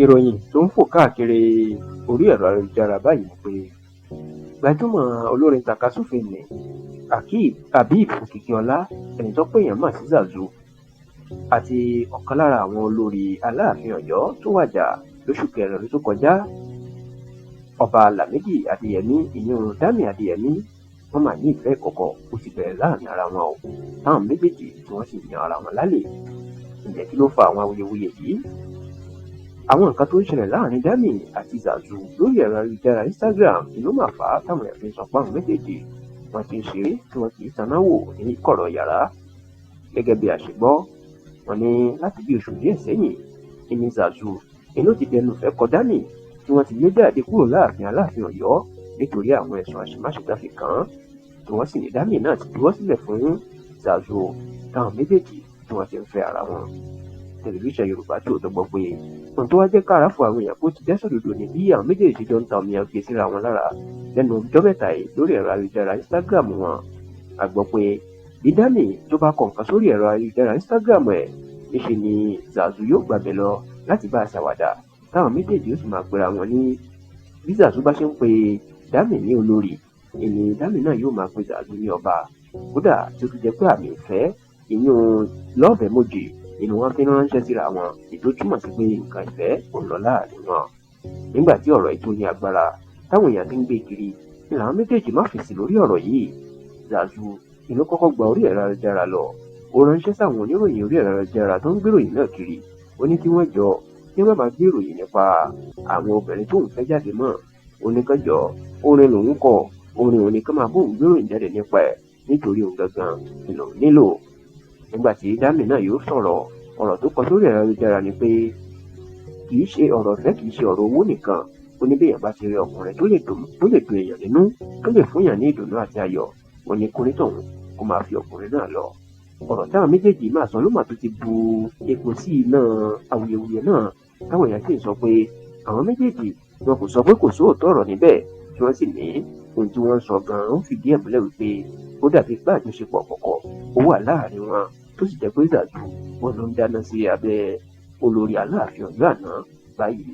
Ìròyìn tó ń fò káàkiri orí ẹ̀rọ ayélujára báyìí ni pé gbajúmọ̀ olórin tàkasúfèé ní Habeeb Okikiola, ẹni tó pé èèyàn mọ̀ sí Zazu, àti ọ̀kan lára àwọn olórí Aláàfin Ọ̀yọ́ tó wàjà lóṣù kẹrin ọdún tó kọjá, Ọba Lámìdí Adéyẹmí, ìyún Dami Adéyẹmí, wọ́n mà ní ìfẹ́ ìkọ̀kọ̀ ó ti bẹ̀rẹ̀ láàrin ara wọn o, táwọn méjèèjì tí wọ́n sì yan ara wọn lálẹ́. Ǹjẹ́ kí ló fa àwọn awuyewuye yìí? Àwọn nǹkan tó ń ṣẹlẹ̀ láàrin Dami àti Zazu lórí ẹ̀rọ ayélujára Instagram ló máa fà á táwọn èèyàn fi ń sọ pé àwọn méjèèjì wọ́n ti ń ṣeré tí wọ́n kì í taná wò ní kọ̀rọ̀ yàrá. Gẹ́gẹ́ bí a ṣe gbọ́, wọ́n ní láti bí oṣù díẹ̀ sẹ́yìn ìní Zazu inú ti dẹnu ìfẹ́ kọ Dami, tí wọ́n ti lé jáde kúrò láàfin Aláàfin Ọ̀yọ́ nítorí àwọn ẹ̀sùn àṣemáṣe tá fi kàn án, tí wọ́n sì ní Dami náà ti juwọ́ sílẹ̀ fún Zazu, táwọn méjèèjì tí wọ́n ti ń fẹ́ ara wọn. Tẹlifíṣàn Yorùbá Tòótọ́ gbọ́ pé ohun tó wá jẹ́ kára fún àwọn èèyàn kó ti jẹ́ sòdodo ni bí àwọn méjèèjì jọ ń ta omi ọgbẹ́ síra wọn lára lẹ́nu ọjọ́ mẹ́ta yìí lórí ẹ̀rọ ayélujára Instagram wọn. A gbọ́ pé bí Dami tó bá kọ nǹkan sórí ẹ̀rọ ayélujára Instagram ẹ̀, níṣe ni Zazu yóò gbàbẹ̀ lọ láti bá a ṣàwàdà, táwọn méjèèjì ó sì máa pera wọn ní. Bí Zazu bá ṣe ń pe Dami ní olórí, ìní Dami náà yóò máa pe Zazu ní ọba. Kódà tí ó tún jẹ́ pé àmì ìfẹ́, ìyún love emoji, inú wọn fi ránṣẹ́ síra wọn, ètò túmọ̀ sí pé nǹkan ìfẹ́ kò lọ láàrin wọn. Nígbà tí ọ̀rọ̀ yìí tó ní agbára táwọn èèyàn ti ń gbé kiri ni làwọn méjèèjì má fèsì lórí ọ̀rọ̀ yìí. Zazu inú kọ́kọ́ gba orí ẹ̀rọ ayélujára lọ, ó ránṣẹ́ sáwọn oníròyìn orí ẹ̀rọ ayélujára tó ń gbéròyìn náà kiri. Ó ní kí wọ́n jọ kí wọ́n máa gbéròyìn nípa àwọn obìnrin tó ń fẹ́ jáde mọ́. Ó ní kán jọ, orin lòun kọ, orin òun ni kán máa bóun gbéròyìn jáde nípa ẹ̀, nítorí òun gangan ni lòun nílò. Nígbà tí Dami náà yóò sọ̀rọ̀, ọ̀rọ̀ tó kọ sórí ẹ̀rọ ayélujára ni pé kì í ṣe ọ̀rọ̀ ìfẹ́, kì í ṣe ọ̀rọ̀ owó nìkan. Ó ní béèyàn bá ti rí ọkùnrin tó lè dùn èèyàn nínú, tó lè fún èèyàn ní ìdùnnú àti ayọ̀, ó ní kónítọ̀hún kó máa fi ọkùnrin náà lọ. Ọ̀rọ̀ táwọn méjèèjì máa sọ ló mà tó ti bu epo sí iná awuyewuye náà, táwọn èèyàn sì ń sọ pé àwọn méjèèjì wọn kò sọ pé kò sóòótọ́ ọ̀rọ̀ níbẹ̀, tí wọ́n sì ní ohun tí wọ́n ń sọ gan-an ó fìdí ẹ̀ múlẹ̀ wípé ó dàbí pé àjọṣepọ̀ kọ̀kọ̀ ó wà láàrin wọn, tó sì jẹ́ pé Zazu wọn ló ń dáná sí abẹ́ olórí Aláàfin Ọ̀yọ́ àná báyìí.